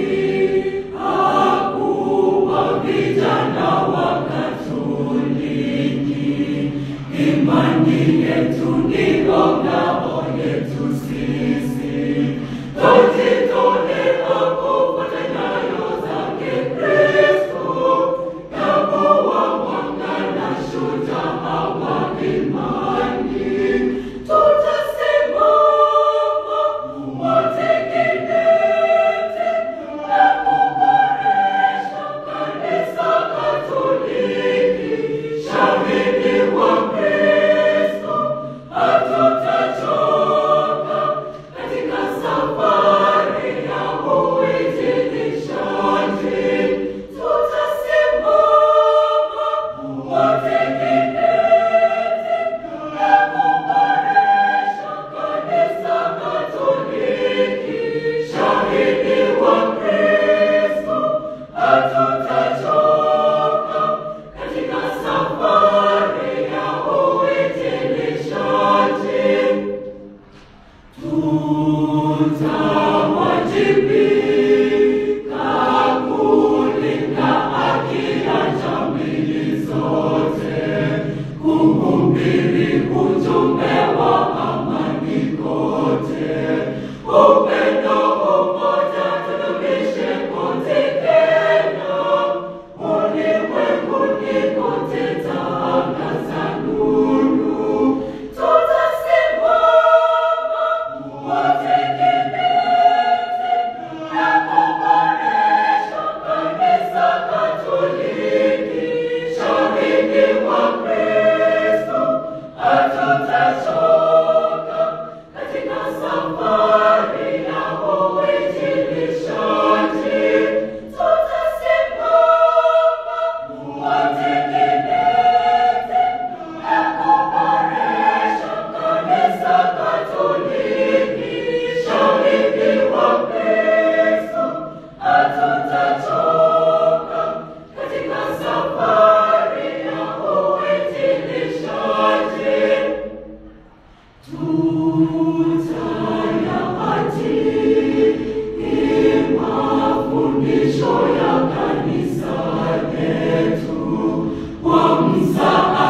Tunajivunia kuwa vijana wa Katoliki. Imani yetu ndiyo ngao yetu sisi. Twajitolea kufuata nyayo zake Kristo, na kuwa mwanga na shujaa wa imani. Tutasimama wote kidete na kuboresha Kanisa Katoliki. Shahidi wa Kristo, hatutachoka katika safari ya uinjilishaji. Tutasimama wote kidete na kuboresha Kanisa Katoliki. Shahidi wa Kristo, hatutachoka katika safari ya uinjilishaji. Tutawajibika kulinda haki ya jamii zote, kuhubiri ujumbe wa amani kote. Upendo, umoja tudumishe kote Kenya, ulimwenguni kote tangaza nuru. Tutasimama wote kidete na kuboresha Kanisa Katoliki. Shahidi wa Kristo, hatutachoka katika safari ya uinjilishaji. Tutasimama wote kidete na kuboresha Kanisa Katoliki. Shahidi wa Kristo, hatutachoka katika safari ya uinjilishaji. Tutayatii mafundisho ya kanisa letu kwa msaada